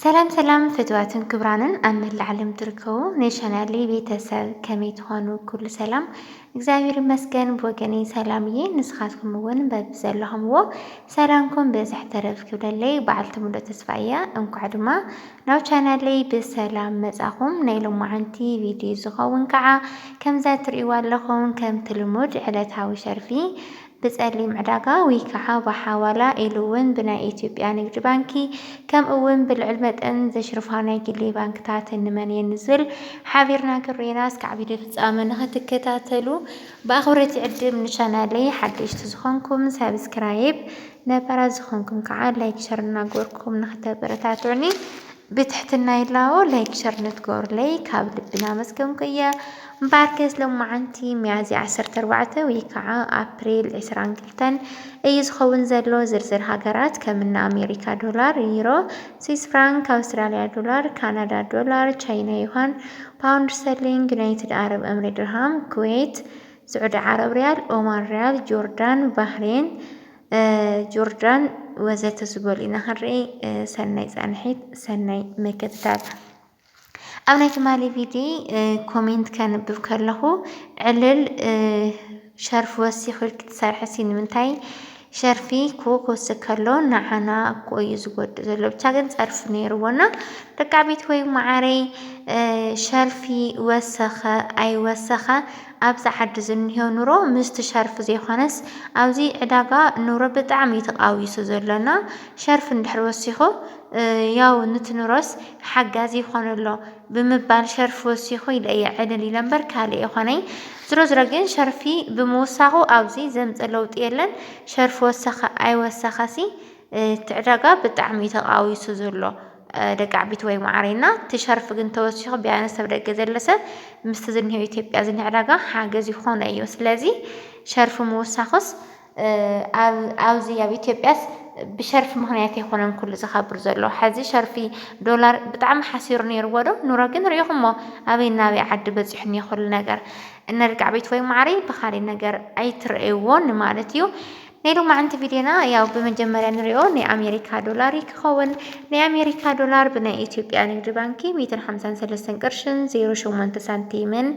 ሰላም ሰላም ፍትዋትን ክብራንን ኣብ መላእ ዓለም ትርከቡ ናይ ቻናለይ ቤተሰብ ከመይ ትኾኑ? ኩሉ ሰላም እግዚኣብሔር ይመስገን። ብወገነይ ሰላም እየ። ንስኻትኩም እውን በብዘለኹምዎ ሰላምኩም ብዝሕ ተረፍ ክብለለይ በዓልቲ ሙሉእ ተስፋ እየ። እንኳዕ ድማ ናብ ቻናለይ ብሰላም መጻኹም። ናይ ሎማዓንቲ ቪድዮ ዝኸውን ከዓ ከምዛ ትርእይዋ ኣለኹም ከምቲ ልሙድ ዕለታዊ ሸርፊ ብጸሊም ዕዳጋ ወይ ከዓ ብሓዋላ ኢሉ እውን ብናይ ኢትዮጵያ ንግዲ ባንኪ ከምኡ እውን ብልዑል መጠን ዘሽርፋ ናይ ግሊ ባንክታት እንመን እየን ዝብል ሓቢርና ክንሪኤና እስካዕ ቪድዮ ፍጻመ ንኽትከታተሉ ብኣኽብሮት ይዕድም። ንቻናለይ ሓደሽቲ ዝኾንኩም ሳብስክራይብ፣ ነባራት ዝኾንኩም ከዓ ላይክ ሸር እናገበርኩም ንኽተበረታትዑኒ ብትሕትና ይላቦ። ላይክ ሸር ንትገብሩለይ ካብ ልቢ እናመስገንኩ እየ። እምበኣርከስ ሎማዓንቲ ሚያዝያ ዓሰርተ ኣርባዕተ ወይ ከዓ ኣፕሪል ዕስራን ክልተን እዩ ዝኸውን ዘሎ። ዝርዝር ሃገራት ከም እነ ኣሜሪካ ዶላር፣ ዩሮ፣ ስዊስ ፍራንክ፣ ኣውስትራልያ ዶላር፣ ካናዳ ዶላር፣ ቻይና ዩሃን፣ ፓውንድ ስተርሊንግ፣ ዩናይትድ ዓረብ ኤምሬት ድርሃም፣ ኩዌት፣ ስዑዲ ዓረብ ሪያል፣ ኦማን ሪያል፣ ጆርዳን፣ ባህሬን፣ እ፣ ጆርዳን ወዘተ ዝበሉ ኢና ክንርኢ። እ፣ ሰናይ ጻንሒት፣ ሰናይ ምክትታል። ኣብ ናይ ትማሊ ቪድዮ፣ እ፣ ኮሜንት ከንብብ ከለኹ ዕልል፣ እ፣ ሸርፊ ወሲኹ ኢልኪ ትሰርሒ ሲ ንምንታይ ሸርፊ እኮ ክወስድ ከሎ ንዓና እኮ እዩ ዝጎድእ ዘሎ። ብቻ ግን ጸርፊ ነይርዎ እና ደቂ ዓበይቲ ወይ መዓረይ፣ እ፣ ሸርፊ ወሰኸ ኣይወሰኸ ኣብዚ ዓዲ ዝንሄው ኑሮ ምስቲ ሸርፊ ዘይኮነስ ኣብዚ ዕዳጋ ኑሮ ብጣዕሚ እዩ ተቓዊሱ ዘሎ እና ሸርፊ እንድሕር ወሲኹ፣ እ፣ ያው ንቲ ኑሮስ ሓጋዚ ይኾነሎ ብምባል ሸርፊ ወሲኹ ኢለ እየ ዕልል ኢለ እምበር ካልእ ይኾነይ። ዝሮ ዝሮ ግን ሸርፊ ብምውሳኹ ኣብዚ ዘምጽእ ለውጢ የለን። ሸርፊ ወሰኸ ኣይወሰኸሲ፣ እ፣ እቲ ዕዳጋ ብጣዕሚ እዩ ተቓዊሱ ዘሎ። እ፣ ደቂ ዓቢት ወይ መዓረይና፣ እቲ ሸርፊ ግን ተወሲኹ ቢያንስ ኣብ ደገ ዘለ ሰብ ምስቲ ዝንሄው ኢትዮጵያ ዝንሄ ዕዳጋ ሓገዝ ይኾነ እዩ። ስለዚ ሸርፊ ምውሳኹስ፣ እ፣ ኣብ-፣ ኣብዚ ኣብ ኢትዮጵያስ ብሸርፊ ምኽንያት ኣይኮነን ኩሉ ዝኸብር ዘሎ። ሐዚ ሸርፊ ዶላር ብጣዕሚ ሓሲሩ ነይርዎ ዶ? ኑሮ ግን ርኢኹሞ ኣበይ ናበይ ዓዲ በፂሑ እኒኦ ኩሉ ነገር። እነ ደቂ ዓበይቲ ወይ መዓረይ ብኻሊእ ነገር ኣይትረእይዎ ንማለት እዩ። ናይ ሎማዓንቲ ቪድዮና ያው ብመጀመርያ ንሪኦ ናይ ኣሜሪካ ዶላር እዩ ክኸውን። ናይ ኣሜሪካ ዶላር ብናይ ኢትዮጵያ ንግዲ ባንኪ ሚእትን ሓምሳን ሰለስተን ቅርሽን ዜሮ ሸሞንተ ሳንቲምን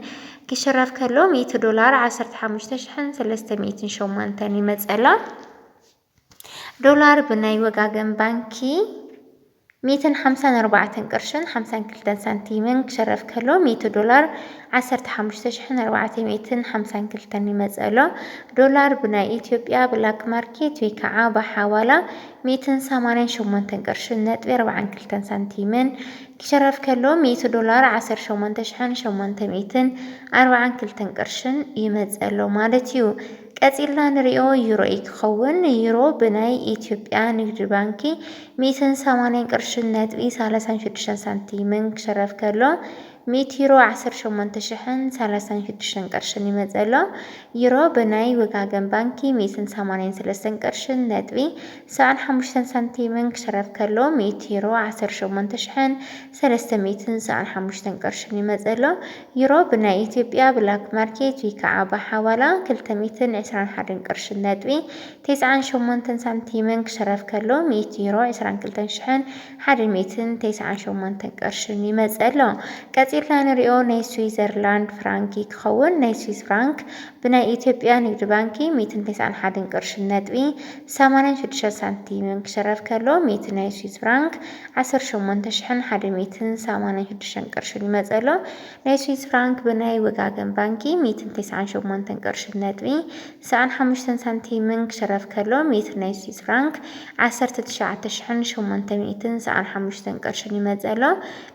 ክሽረፍ ከሎ፣ ሚእቲ ዶላር ዓሰርተ ሓሙሽተ ሽሕን ሰለስተ ሚእትን ሸሞንተን ይመጸላ። ዶላር ብናይ ወጋገን ባንኪ ሚእትን ሓምሳን ኣርባዕተን ቅርሽን ሓምሳን ክልተን ሳንቲምን ክሽረፍ ከሎ፣ ሚእቲ ዶላር ዓሰርተ ሓሙሽተ ሽሕን ኣርባዕተ ሚእትን ሓምሳን ክልተን ይመጸ ኣሎ። ዶላር ብናይ ኢትዮጵያ ብላክ ማርኬት ወይ ከዓ ብሓዋላ ሚእትን ሰማንያን ሸሞንተን ቅርሽን ነጥቢ ኣርባዓን ክልተን ሳንቲምን ክሽረፍ ከሎ፣ ሚእቲ ዶላር ዓሰርተ ሸሞንተ ሽሕን ሸሞንተ ሚእትን ኣርባዓን ክልተን ቅርሽን ይመጸ ኣሎ ማለት እዩ። ቀጺልና ንሪኦ ዩሮ እዩ ክኸውን። ዩሮ ብናይ ኢትዮጵያ ንግዲ ባንኪ ሚእትን ሰማንያን ቅርሽን ነጥቢ ሰላሳን ሽዱሽተን ሳንቲምን ክሽረፍ ከሎ፣ ሚእቲ ዩሮ ዓሰርተ ሸሞንተ ሽሕን ሰላሳን ሽዱሽተን ቅርሽን ይመጸ ኣሎ። ዩሮ ብናይ ወጋገን ባንኪ ሚእትን ሰማንያን ሰለስተን ቅርሽን ነጥቢ ሰብዓን ሓሙሽተን ሳንቲምን ክሽረፍ ከሎ፣ ሚእቲ ዩሮ ዓሰርተ ሸሞንተ ሽሕን ሰለስተ ሚእትን ሰብዓን ሓሙሽተን ቅርሽን ይመጸ ኣሎ። ዩሮ ብናይ ኢትዮጵያ ብላክ ማርኬት ወይ ከዓ ብሓዋላ ክልተ ሚእትን ዕስራን ሓደን ቅርሽን ነጥቢ ተስዓን ሸሞንተን ሳንቲምን ክሽረፍ ከሎ፣ ሚእቲ ዩሮ ዕስራን ክልተን ሽሕን ሓደ ሚእትን ተስዓን ሸሞንተን ቅርሽን ይመጸ ኣሎ። ቀጺልና ንሪኦ ናይ ስዊዘርላንድ ፍራንክ ክኸውን። ናይ ስዊስ ፍራንክ ብናይ ኢትዮጵያ ንግዲ ባንኪ ሚእትን ተስዓን ሓደን ቅርሽን ነጥቢ ሰማንያን ሽዱሽተ ሳንቲምን ክሽረፍ ከሎ፣ ሚእቲ ናይ ስዊስ ፍራንክ ዓሰርተ ሸሞንተ ሽሕን ሓደ ሚእትን ሰማንያን ሽዱሽተን ቅርሽን ይመጸ ኣሎ። ናይ ስዊስ ፍራንክ ብናይ ወጋገን ባንኪ ሚእትን ተስዓን ሸሞንተን ቅርሽን ነጥቢ ሰብዓን ሓሙሽተን ሳንቲምን ክሽረፍ ከሎ፣ ሚእቲ ናይ ስዊስ ፍራንክ ዓሰርተ ትሽዓተ ሽሕን ሸሞንተ ሚእትን ሰብዓን ሓሙሽተን ቅርሽን ይመጸ ኣሎ።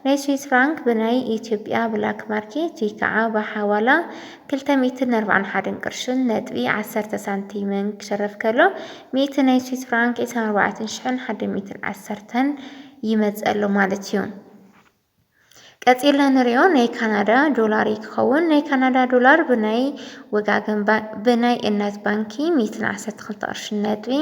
ናይ ስዊስ ፍራንክ ብናይ ኢትዮጵያ ብላክ ማርኬት ወይ ከዓ ብሓዋላ ክልተ ሚእትን ኣርባዓን ሓደን ቅርሽን ነጥቢ ዓሰርተ ሳንቲምን ክሽረፍ ከሎ፣ ሚእቲ ናይ ስዊስ ፍራንክ ዕስራን ኣርባዕተን ሽሕን ሓደ ሚእትን ዓሰርተን ይመጸ ኣሎ ማለት እዩ። ቀጺልና ንሪኦ ናይ ካናዳ ዶላር እዩ ክኸውን። ናይ ካናዳ ዶላር ብናይ ወጋገን ባ-፣ ብናይ እናት ባንኪ ሚእትን ዓሰርተ ክልተ ቅርሽን ነጥቢ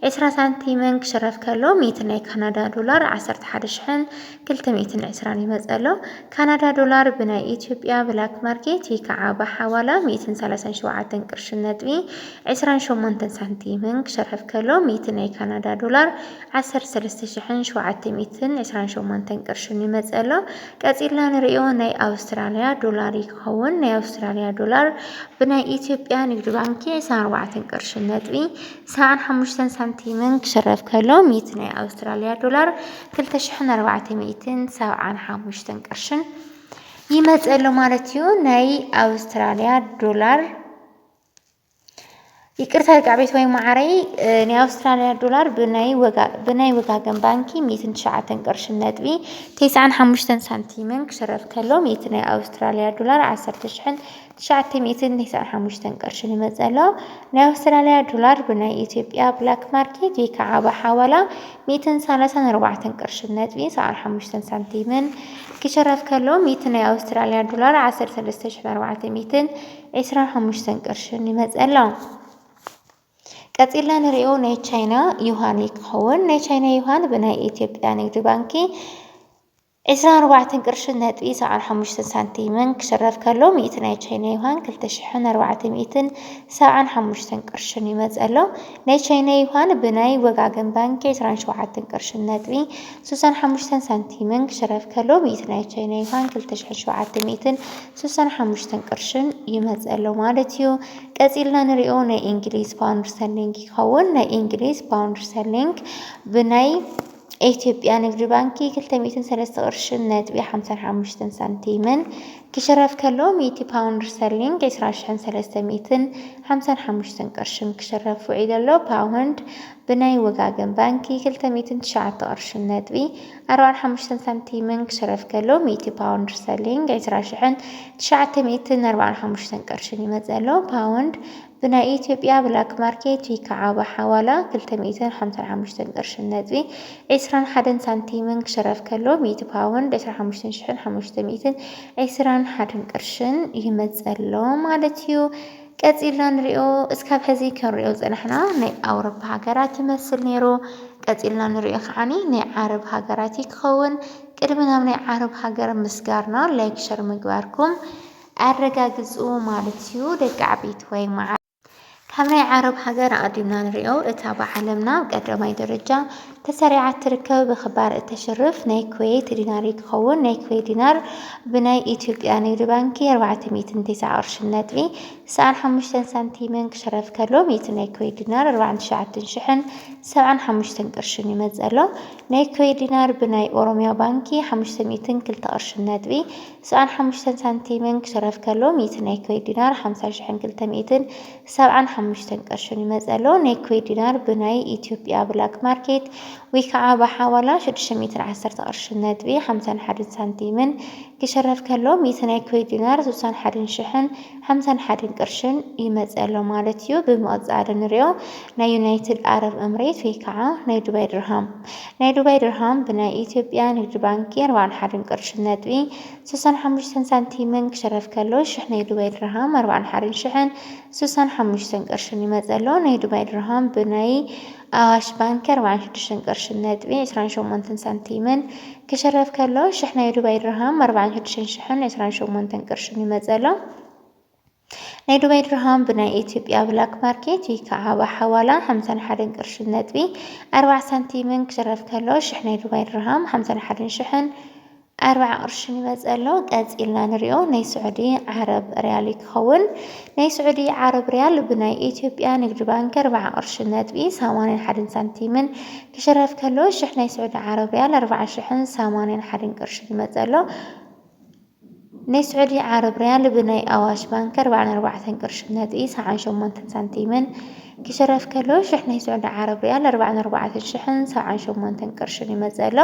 ዕስራ ሳንቲምን ክሽረፍ ከሎ፣ ሚእቲ ናይ ካናዳ ዶላር ዓሰርተ ሓደ ሽሕን ክልተ ሚእትን ዕስራን ይመጽእ ኣሎ። ካናዳ ዶላር ብናይ ኢትዮጵያ ብላክ ማርኬት ወይ ከዓ ብሓዋላ ሚእትን ሰላሳን ሸውዓተን ቅርሽን ነጥቢ ዕስራን ሸሞንተን ሳንቲምን ክሽረፍ ከሎ፣ ሚእቲ ናይ ካናዳ ዶላር ዓሰርተ ሰለስተ ሽሕን ሸውዓተ ሚእትን ዕስራን ሸሞንተን ቅርሽን ይመጽእ ኣሎ። ቀጺልና ንሪኦ ናይ ኣውስትራልያ ዶላር ይኸውን። ናይ ኣውስትራልያ ዶላር ብናይ ኢትዮጵያ ንግዲ ባንኪ ዕስራን ኣርባዕተን ቅርሽን ነጥቢ ሰብዓን ሓሙሽተን ሳንቲምን ክሽረፍ ከሎ፣ ሚእቲ ናይ ኣውስትራልያ ዶላር ክልተ ሽሕን ኣርባዕተ ሚእትን ሰብዓን ሓሙሽተን ቅርሽን ይመጽእ ኣሎ ማለት እዩ። ናይ ኣውስትራልያ ዶላር፣ ይቅርታ ደቂ ዓበይቲ ወይ መዓረይ፣ እ፣ ናይ ኣውስትራልያ ዶላር ብናይ ወጋ-፣ ብናይ ወጋገን ባንኪ ሚእትን ትሽዓተን ቅርሽን ነጥቢ ተስዓን ሓሙሽተን ሳንቲምን ክሽረፍ ከሎ፣ ሚእቲ ናይ ኣውስትራልያ ዶላር ዓሰርተ ሽሕን ትሽዓተ ሚእትን ተስዓን ሓሙሽተን ቅርሽን ይመጽእ ኣሎ። ናይ ኣውስትራልያ ዶላር ብናይ ኢትዮጵያ ብላክ ማርኬት ወይ ከዓ ብሓዋላ ሚእትን ሰላሳን ኣርባዕተን ቅርሽን ነጥቢ ሰብዓን ሓሙሽተን ሳንቲምን ክሽረፍ ከሎ፣ ሚእቲ ናይ ኣውስትራልያ ዶላር ዓሰርተ ሰለስተ ሽሕን ኣርባዕተ ሚእትን ዕስራን ሓሙሽተን ቅርሽን ይመጽእ ኣሎ። ቀጺልና ንሪኦ ናይ ቻይና ዩሃን እዩ ክኸውን። ናይ ቻይና ዩሃን ብናይ ኢትዮጵያ ንግዲ ባንኪ ዕስራን ኣርባዕተን ቅርሽን ነጥቢ ሰብዓን ሓሙሽተን ሳንቲምን ክሽረፍ ከሎ፣ ሚእቲ ናይ ቻይና ዩሃን ክልተ ሽሕን ኣርባዕተ ሚእትን ሰብዓን ሓሙሽተን ቅርሽን ይመጽእ ኣሎ። ናይ ቻይና ዩሃን ብናይ ወጋገን ባንኪ ዕስራን ሸውዓተን ቅርሽን ነጥቢ ስሳን ሓሙሽተን ሳንቲምን ክሽረፍ ከሎ፣ ሚእቲ ናይ ቻይና ዩሃን ክልተ ሽሕን ሸውዓተ ሚእትን ስሳን ሓሙሽተን ቅርሽን ይመጽእ ኣሎ ማለት እዩ። ቀጺልና ንሪኦ ናይ እንግሊዝ ፓውንድ ስተርሊንግ ይኸውን። ናይ እንግሊዝ ፓውንድ ስተርሊንግ ብናይ ኢትዮጵያ ንግዲ ባንኪ ክልተ ሚእትን ሰለስተ ቅርሽን ነጥቢ ሓምሳን ሓሙሽተን ሳንቲምን ክሽረፍ ከሎ፣ ሚእቲ ፓውንድ ስተርሊንግ ዕስራ ሽሕን ሰለስተ ሚእትን ሓምሳን ሓሙሽተን ቅርሽን ክሽረፍ ውዒሉ ኣሎ። ፓውንድ ብናይ ወጋገን ባንኪ ክልተ ሚእትን ትሽዓተ ቅርሽን ነጥቢ ኣርባዓን ሓሙሽተን ሳንቲምን ክሽረፍ ከሎ፣ ሚእቲ ፓውንድ ስተርሊንግ ዕስራ ሽሕን ትሽዓተ ሚእትን ኣርባዓን ሓሙሽተን ቅርሽን ይመጽእ ኣሎ። ፓውንድ ብናይ ኢትዮጵያ ብላክ ማርኬት ወይ ከዓ ብሓዋላ ክልተ ሚእትን ሓምሳን ሓሙሽተን ቅርሽን ነጥቢ ዕስራን ሓደን ሳንቲምን ክሽረፍ ከሎ፣ ሚእቲ ፓውንድ ዕስራን ሓሙሽተን ሽሕን ሓሙሽተ ሚእትን ዕስራን ሓደን ቅርሽን ይመጽእ ኣሎ ማለት እዩ። ቀጺልና ንሪኦ፣ እስካብ ሕዚ ክንሪኦ ዝጸናሕና ናይ ኣውሮፓ ሃገራት ይመስል ነይሩ። ቀጺልና ንሪኦ ከዓኒ ናይ ዓረብ ሃገራት እዩ ክኸውን። ቅድሚ ናብ ናይ ዓረብ ሃገር ምስጋርና፣ ላይክ ሸር ምግባርኩም ኣረጋግጹ ማለት እዩ። ደቂ ዓበይቲ ወይ መዓ-፣ ካብ ናይ ዓረብ ሃገር ኣቐዲምና ንሪኦ፣ እታ ብዓለምና ኣብ ቀዳማይ ደረጃ ተሰሪዓ እትርከብ ብኽባር እተሽርፍ ናይ ኩዌት ዲናር እዩ ክኸውን። ናይ ኩዌት ዲናር ብናይ ኢትዮጵያ ንግዲ ባንኪ ኣርባዕተ ሚእትን ተስዓን ቅርሽን ነጥቢ ስሳን ሓሙሽተን ሳንቲምን ክሽረፍ ከሎ፣ ሚእቲ ናይ ኩዌት ዲናር ኣርባዓን ትሽዓተን ሽሕን ሰብዓን ሓሙሽተን ቅርሽን ይመጽእ ኣሎ። ናይ ኩዌት ዲናር ብናይ ኦሮሚያ ባንኪ ሓሙሽተ ሚእትን ክልተ ቅርሽን ነጥቢ ስሳን ሓሙሽተን ሳንቲምን ክሽረፍ ከሎ፣ ሚእቲ ናይ ኩዌት ዲናር ሓምሳ ሽሕን ክልተ ሚእትን ሰብዓን ሓሙሽተን ቅርሽን ይመጽእ ኣሎ። ናይ ኩዌት ዲናር ብናይ ኢትዮጵያ ብላክ ማርኬት ወይ ከዓ ብሓዋላ ሽዱሽተ ሚእትን ዓሰርተ ቅርሽን ነጥቢ ሓምሳን ሓደን ሳንቲምን ክሽረፍ ከሎ፣ ሚእቲ ናይ ኩዌት ዲናር ስሳን ሓደን ሽሕን ሓምሳን ሓደን ቅርሽን ይመጽእ ኣሎ ማለት እዩ። ብምቕጻል ንሪኦ ናይ ዩናይትድ ዓረብ እምሬት ወይ ከዓ ናይ ዱባይ ድርሃም። ናይ ዱባይ ድርሃም ብናይ ኢትዮጵያ ንግዲ ባንኪ ኣርባዓን ሓደን ቅርሽን ነጥቢ ስሳን ሓሙሽተን ሳንቲምን ክሽረፍ ከሎ፣ ሽሕ ናይ ዱባይ ድርሃም ኣርባዓን ሓደን ሽሕን ስሳን ሓሙሽተን ቅርሽን ይመጽእ ኣሎ። ናይ ዱባይ ድርሃም ብናይ ኣዋሽ ባንኪ ኣርባዓን ሽዱሽተን ቅርሽን ነጥቢ ዕስራን ሸሞንተን ሳንቲምን ክሽረፍ ከሎ፣ ሽሕ ናይ ዱባይ ድርሃም ኣርባዓን ሽዱሽተን ሽሕን ዕስራን ሸሞንተን ቅርሽን ይመጽእ ኣሎ። ናይ ዱባይ ድርሃም ብናይ ኢትዮጵያ ብላክ ማርኬት ወይ ከዓ ብሓዋላ ሓምሳን ሓደን ቅርሽን ነጥቢ ኣርባዓ ሳንቲምን ክሽረፍ ከሎ፣ ሽሕ ናይ ዱባይ ድርሃም ሓምሳን ሓደን ሽሕን ኣርባዓ ቅርሽን ይመጽእ ኣሎ። ቀጺልና ንሪኦ ናይ ስዑዲ ዓረብ ሪያል እዩ ክኸውን። ናይ ስዑዲ ዓረብ ሪያል ብናይ ኢትዮጵያ ንግዲ ባንክ ኣርባዓ ቅርሽን ነጥቢ ሰማንያን ሓደን ሳንቲምን ክሽረፍ ከሎ፣ ሽሕ ናይ ስዑዲ ዓረብ ሪያል ኣርባዓ ሽሕን ሰማንያን ሓደን ቅርሽን ይመጽእ ኣሎ። ናይ ስዑዲ ዓረብ ሪያል ብናይ ኣዋሽ ባንክ ኣርባዓን ኣርባዕተን ቅርሽን ነጥቢ ሰብዓን ሸሞንተን ሳንቲምን ክሽረፍ ከሎ፣ ሽሕ ናይ ስዑዲ ዓረብ ሪያል ኣርባዓን ኣርባዕተን ሽሕን ሰብዓን ሸሞንተን ቅርሽን ይመጽእ ኣሎ።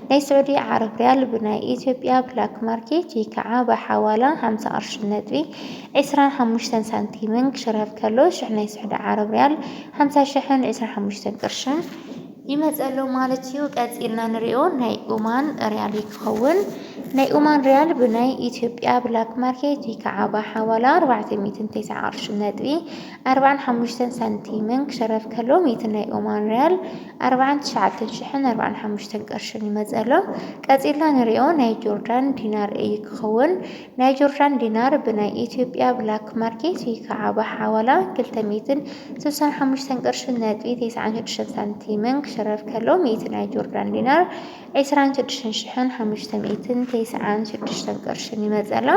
ናይ ስዑዲ ዓረብ ሪያል ብናይ ኢትዮጵያ ብላክ ማርኬት ወይ ከዓ ብሓዋላ ሓምሳ ቅርሽን ነጥቢ ዕስራን ሓሙሽተን ሳንቲምን ክሽረፍ ከሎ፣ ሽሕ ናይ ስዑዲ ዓረብ ሪያል ሓምሳ ሽሕን ዕስራን ሓሙሽተን ቅርሽን ይመጽእ ኣሎ ማለት እዩ። ቀጺልና ንሪኦ ናይ ኦማን ሪያል እዩ ክኸውን። ናይ ኦማን ሪያል ብናይ ኢትዮጵያ ብላክ ማርኬት ወይ ከዓ ብሓዋላ ኣርባዕተ ሚእትን ተስዓ ቅርሽን ነጥቢ ኣርባዓን ሓሙሽተን ሳንቲምን ክሸረፍ ከሎ፣ ሚእቲ ናይ ኦማን ሪያል ኣርባዓን ትሽዓተን ሽሕን ኣርባዓን ሓሙሽተን ቅርሽን ይመፀ ኣሎ። ቀፂልና ንሪኦ ናይ ጆርዳን ዲናር እዩ ክኸውን። ናይ ጆርዳን ዲናር ብናይ ኢትዮጵያ ብላክ ማርኬት ወይ ከዓ ብሓዋላ ክልተ ሚእትን ስሳን ሓሙሽተን ቅርሽን ነጥቢ ተስዓን ሽዱሽተን ሳንቲምን ክሸረፍ ከሎ፣ ሚእቲ ናይ ጆርዳን ዲናር ዕስራን ሽዱሽተን ሽሕን ሓሙሽተ ሚእትን ተስዓን ሽዱሽተን ቅርሽን ይመፀ ኣሎ።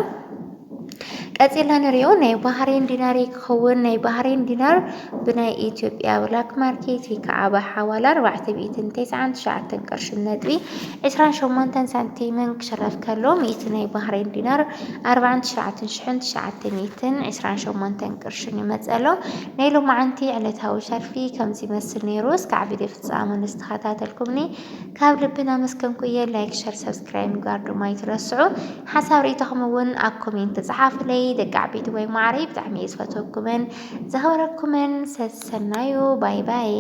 ቀፂልና ንሪኦ ናይ ባህሬን ዲናር ክኸውን። ናይ ባህሬን ዲናር ብናይ ኢትዮጵያ ብላክ ማርኬት ወይ ከዓ ብሓዋላ ኣርባዕተ ሚእትን ተስዓን ትሽዓተን ቅርሽን ነጥቢ ዕስራን ሸሞንተን ሳንቲምን ክሽረፍ ከሎ፣ ሚእቲ ናይ ባህሬን ዲናር ኣርባዓን ትሽዓተን ሽሕን ትሽዓተ ሚእትን ዕስራን ሸሞንተን ቅርሽን ይመፀ ኣሎ። ናይ ሎማዓንቲ ዕለታዊ ሸርፊ ከምዚ ይመስል ነይሩ። እስካዕ ቪድዮ ፍፃመ ንዝተኸታተልኩምኒ ካብ ልቢ እናመስገንኩ እየ። ላይክ፣ ሸር፣ ሰብስክራይብ ምግባር ድማ ኣይትረስዑ። ሓሳብ ርኢቶኹም እውን ኣብ ኮሜንት ጸሓፉለይ። ደቂ ዓበይቲ ወይ ማዕረይ ብጣዕሚ እየ ዝፈትወኩምን ዘኽብረኩምን። ሰሰናዩ። ባይ ባይ።